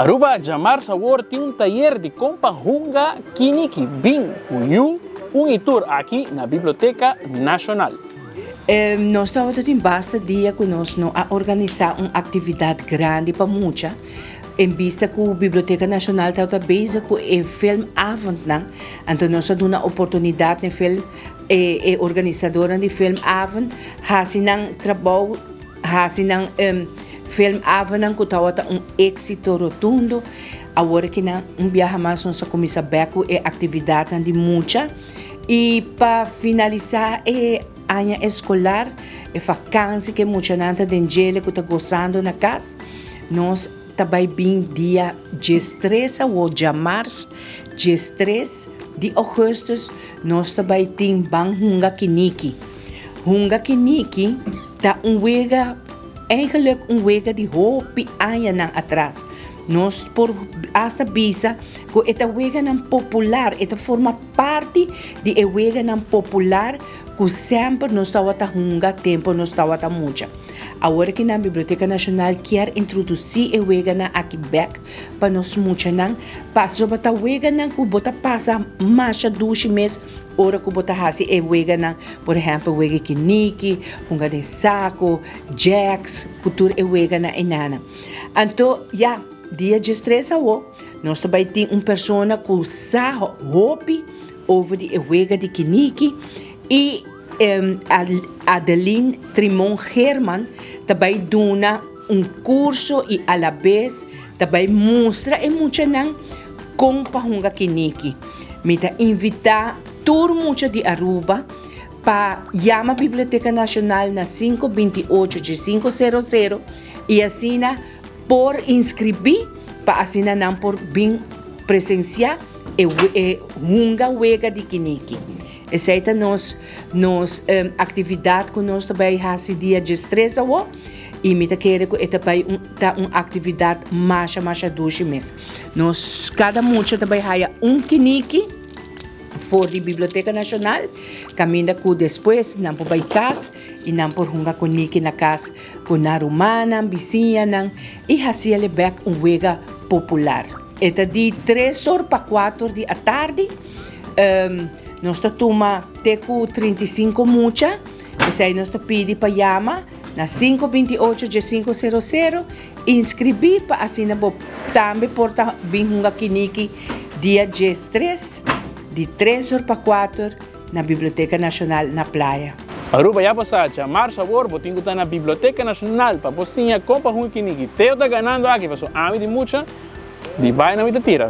Aruba djamars awor tin un tayer di kon pa hunga kiniki bin ku yu un i tur aki na Biblioteca Nacional. Nos tabata tin basta dia ku nos no a organisá un aktividat grandi pa mucha. En bista ku Biblioteka Nashonal tabata bezig ku e filmavondnan, anto nos a duna oportunidat na e film e e organisadornan di filmavond hasi nan trabou, hasi nan filmavondnan ku tabata un éksito rotundo. Awor aki nan un biaha mas nos a kuminsá bèk ku e aktividatnan di mucha i pa finalisá e aña eskolar, e fakansi ku e muchanan ta den djele ku ta gosando na kas. Nos ta bai bin dia diestres awo, djamars diestres di augustus, nos ta bai tin Ban Hunga Kiniki. Hunga Kiniki ta un wega, eigenlijk un wega di hopi añanan atras. Nos por hasta bisa ku e ta weganan popular, e ta forma parti di e weganan popular ku semper nos tabata hunga tempu nos tabata mucha. Awor ki nan Biblioteca Nacional kier introduci e weganan aki bek pa nos muchanan, pasobra ta weganan cu bo ta pasa masha dushi mes ora cu bo ta haci e weganan, por ehempel wega kiniki, hunga den saco, jacks, cu tur e weganan enanan. Anto ya, dia diestres awo nos ta bay tin un persona cu sa hopi over di e wega di kiniki y Adeline Trimon Geerman ta bai duna un curso y alabes ta bai mustra e muchanan con pa hunga kiniki. Mi ta invita tur mucha di Aruba pa yama Biblioteca Nacional na sinku binti ocho dje sinku sero sero y asina por inscribi pa asina nan por bin presencia e hunga wega di kiniki. Esei ta nos nos actividad cu nos ta bay haci dia diestres awo y mi ta kere cu e ta bay un ta un actividad masha masha dushi mes. Nos cada mucha ta bay haya un kiniki for di Biblioteca Nacional caminda cu despues nan por bay cas y nan por hunga cu niki na cas cu nan rumannan, bisiñanan y haciele bek un wega popular. E ta di tres or pa cuater di atardi. Nos ta tuma te ku 35 mucha, esei nos ta pidi pa yama na 528 1500, inskribí pa asina bo tambe por ta bin hunga kiniki dia 13 di 3 or pa 4 na Biblioteka Nashonal na Playa. Aruba ya bo sa, djamars awor bo tin ku ta na Biblioteka Nashonal pa bo siña kon pa hunga kiniki. Teo ta ganando aki pasobra ami di mucha di baina mi ta tira.